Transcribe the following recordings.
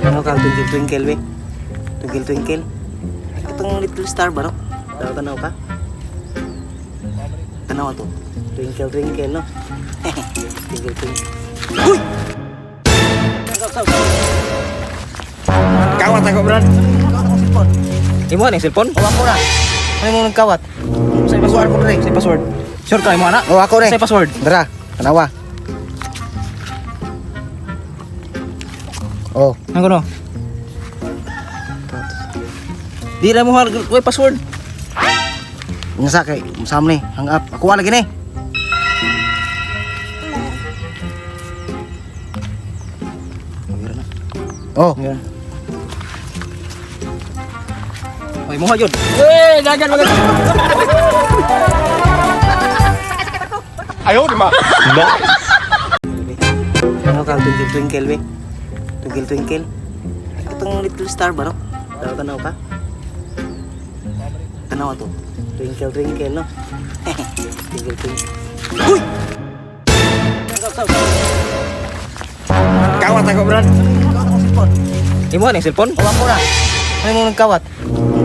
Ano ka, twinkle twinkle be? Twinkle twinkle. Itong little star ba, no? Tanaw tanaw ka? Tanaw to. Twinkle twinkle, no? Twinkle twinkle. Uy! Kawat ako, Brad. Kawat akong cellphone. Imo na yung cellphone? Oh, ako na. Ano mo nagkawat? Sa password ko rin. Sa password. Sure ka imo ana? Oh, ako rin. Sa password. Dara, tanawa. Oh. Ano no? Di ra mo har way password. Nga sa kay, musam ni, hang up. Ako lagi ni. Oh, Yan. Ay mo yun. Eh, dagan magan. 哎呦我的妈！ Ano ka, twinkle twinkle be? Twinkle twinkle. Itong little star ba, no? Tanaw tanaw ka? Tanaw to. Twinkle twinkle, no? Twinkle twinkle. Uy! Kawat ako, Brad. Kawat akong cellphone. Imo na yung cellphone? Oh, ako na. Ano mo nagkawat?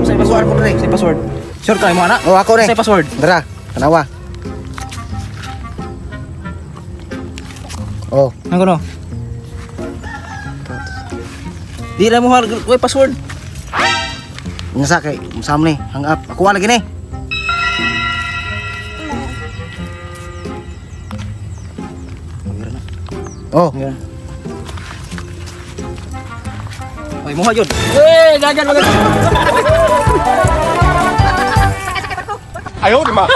Sa password ko rin. Sa password. Sure ka imo ana? Oh, ako rin. Sa password. Dara, tanawa. Oh, Ano no? Di ra mo har way password. Nga sa kay, musam ni, hang up. Ako lagi ni. Oh, Yan. Ay mo yun. Eh, dagan magan. 哎呦我的妈！